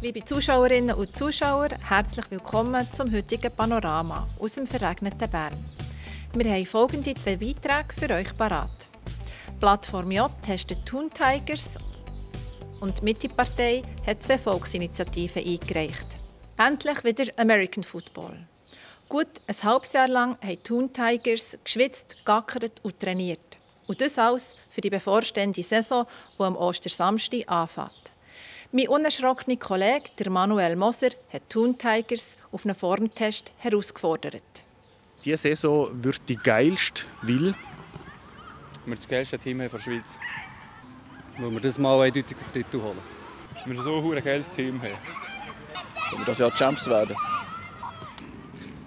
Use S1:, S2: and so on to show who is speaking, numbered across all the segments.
S1: Liebe Zuschauerinnen und Zuschauer, herzlich willkommen zum heutigen Panorama aus dem verregneten Bern. Wir haben folgende 2 Beiträge für euch parat. Plattform J testet Thun Tigers und die Mitte-Partei hat 2 Volksinitiativen eingereicht. Endlich wieder American Football. Gut ein halbes Jahr lang haben Thun Tigers geschwitzt, gackert und trainiert. Und das alles für die bevorstehende Saison, die am Ostersamstag anfängt. Mein unerschrockener Kollege, der Manuel Moser, hat Thun Tigers auf einen Formtest herausgefordert.
S2: Diese Saison wird die geilste, weil
S3: wir das geilste Team haben von der Schweiz. Weil wir das mal eindeutig den Titel holen. Wir so ein geiles Team haben.
S2: wenn wir das Jahr Champs werden.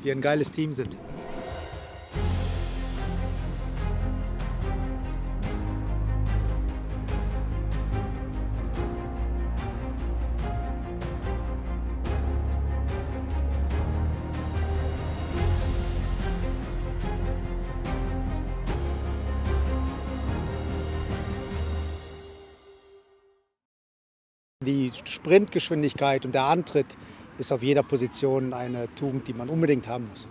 S4: Wir ein geiles Team sind. Die Sprintgeschwindigkeit und der Antritt ist auf jeder Position eine Tugend, die man unbedingt haben muss.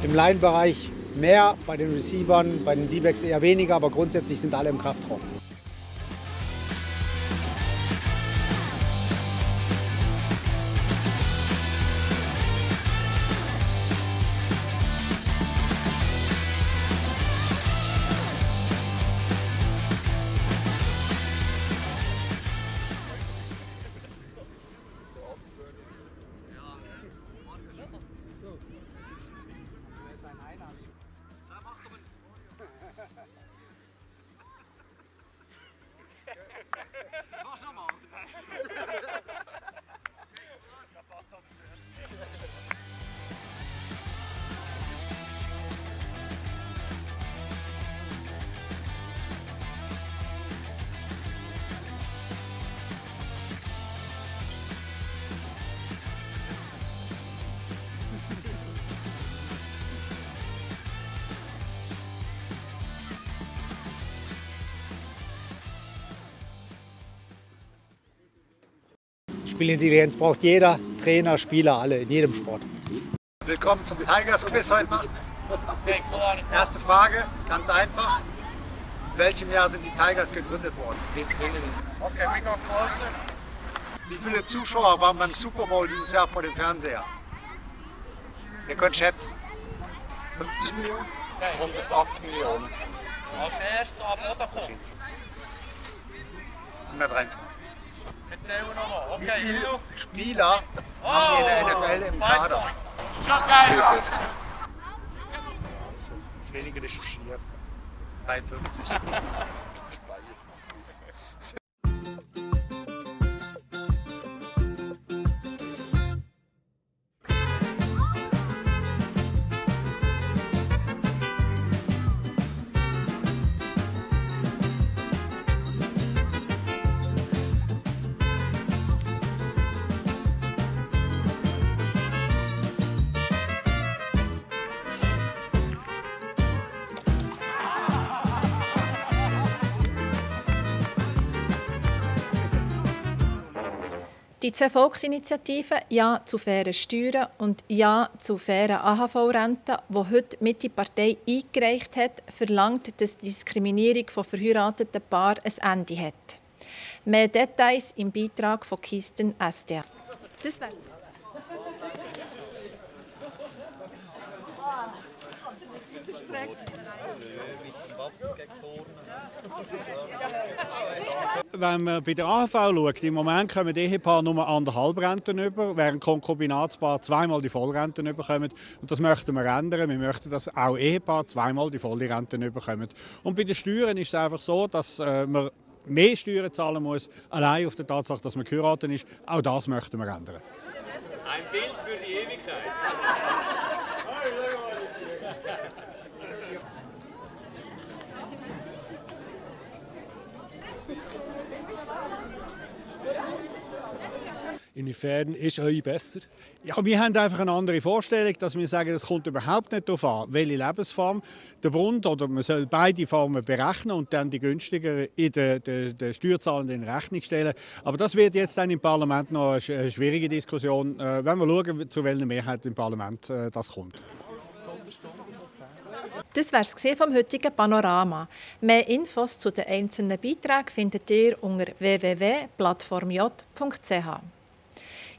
S4: Im Line-Bereich mehr, bei den Receivern, bei den D-Backs eher weniger, aber grundsätzlich sind alle im Kraftraum. Spielintelligenz braucht jeder, Trainer, Spieler, alle, in jedem Sport. Willkommen zum Tigers Quiz heute Nacht. Erste Frage, ganz einfach. In welchem Jahr sind die Tigers gegründet worden? Okay, we go closer. Wie viele Zuschauer waren beim Super Bowl dieses Jahr vor dem Fernseher? Ihr könnt schätzen. 50 Millionen?
S3: 180 Millionen.
S5: Als erster am Boden kommen.
S4: 123.
S5: Erzähl nochmal. Okay,
S4: Wie viele Spieler haben wir in der NFL im Kader?
S5: Schon geil!
S4: Zu wenig recherchiert. 53.
S1: Die 2 Volksinitiativen Ja zu fairen Steuern und Ja zu fairen AHV-Renten, die heute die Mitte-Partei eingereicht hat, verlangt, dass die Diskriminierung von verheirateten Paaren ein Ende hat. Mehr Details im Beitrag von Kisten SDA. Das wär's.
S6: Wenn man bei der AHV schaut, im Moment kommen die Ehepaare nur 1,5 Renten über, während Konkubinatspaare 2-mal die Vollrenten bekommen. Und das möchten wir ändern. Wir möchten, dass auch Ehepaare 2-mal die volle Rente bekommen. Und bei den Steuern ist es einfach so, dass man mehr Steuern zahlen muss, allein auf der Tatsache, dass man geheiratet ist. Auch das möchten wir ändern.
S5: Ein Bild für die Ewigkeit.
S7: Inwiefern ist eure besser?
S6: Ja, wir haben einfach eine andere Vorstellung, dass wir sagen, es kommt überhaupt nicht darauf an, welche Lebensform der Bund oder man soll beide Formen berechnen und dann die günstigere in den Steuerzahlenden in Rechnung stellen. Aber das wird jetzt dann im Parlament noch eine schwierige Diskussion, wenn wir schauen, zu welcher Mehrheit im Parlament das kommt.
S1: Das war es vom heutigen Panorama. Mehr Infos zu den einzelnen Beiträgen findet ihr unter www.plattformj.ch.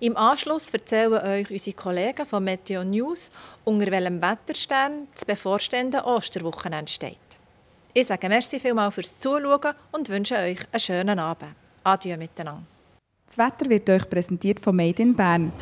S1: Im Anschluss erzählen euch unsere Kollegen von Meteo News, unter welchem Wetterstern das bevorstehende Osterwochenende steht. Ich sage merci vielmals fürs Zuschauen und wünsche euch einen schönen Abend. Adieu miteinander.
S8: Das Wetter wird euch präsentiert von Made in Bern.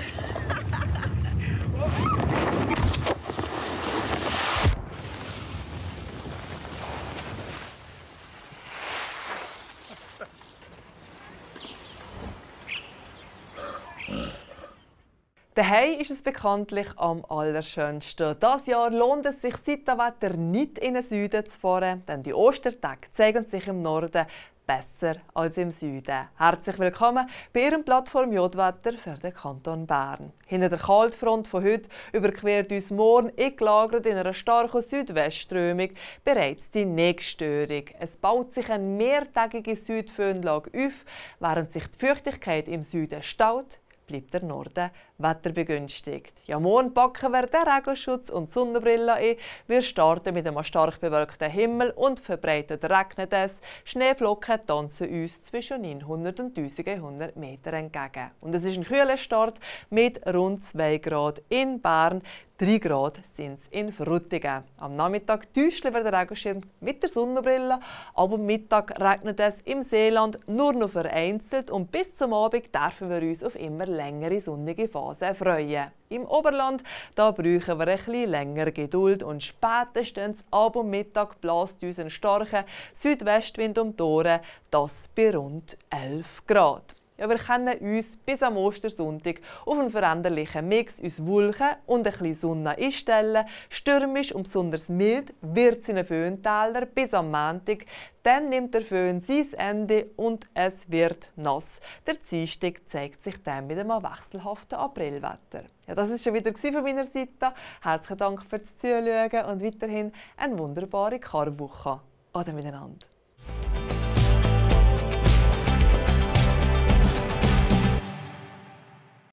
S9: Daheim ist es bekanntlich am allerschönsten. Dieses Jahr lohnt es sich, seit dem Wetter nicht in den Süden zu fahren, denn die Ostertage zeigen sich im Norden besser als im Süden. Herzlich willkommen bei Ihrem Plattform J-Wetter für den Kanton Bern. Hinter der Kaltfront von heute überquert uns morgen eingelagert in einer starken Südwestströmung bereits die Nächststörung. Es baut sich eine mehrtägige Südföhnlage auf, während sich die Feuchtigkeit im Süden staut, bleibt der Norden wetterbegünstigt. Ja, morgen packen wir den Regenschutz und die Sonnenbrille ein. Wir starten mit einem stark bewölkten Himmel und verbreitet regnet es. Schneeflocken tanzen uns zwischen 900 und 1100 Meter entgegen. Und es ist ein kühler Start mit rund 2 Grad in Bern. 3 Grad sind es in Frutigen. Am Nachmittag täuscht der Regenschirm mit der Sonnenbrille, aber am Mittag regnet es im Seeland nur noch vereinzelt und bis zum Abend dürfen wir uns auf immer längere sonnige Phasen freuen. Im Oberland da brauchen wir ein bisschen länger Geduld und spätestens ab am Mittag bläst uns ein starker Südwestwind um die Ohren, das bei rund 11 Grad. Ja, wir können uns bis am Ostersonntag auf einen veränderlichen Mix aus Wolken und ein bisschen Sonne einstellen. Stürmisch und besonders mild wird es in den Föhntälern bis am Montag. Dann nimmt der Föhn sein Ende und es wird nass. Der Dienstag zeigt sich dann mit einem wechselhaften Aprilwetter. Ja, das war schon wieder von meiner Seite. Herzlichen Dank fürs Zuschauen und weiterhin eine wunderbare Karwoche. Ade miteinander.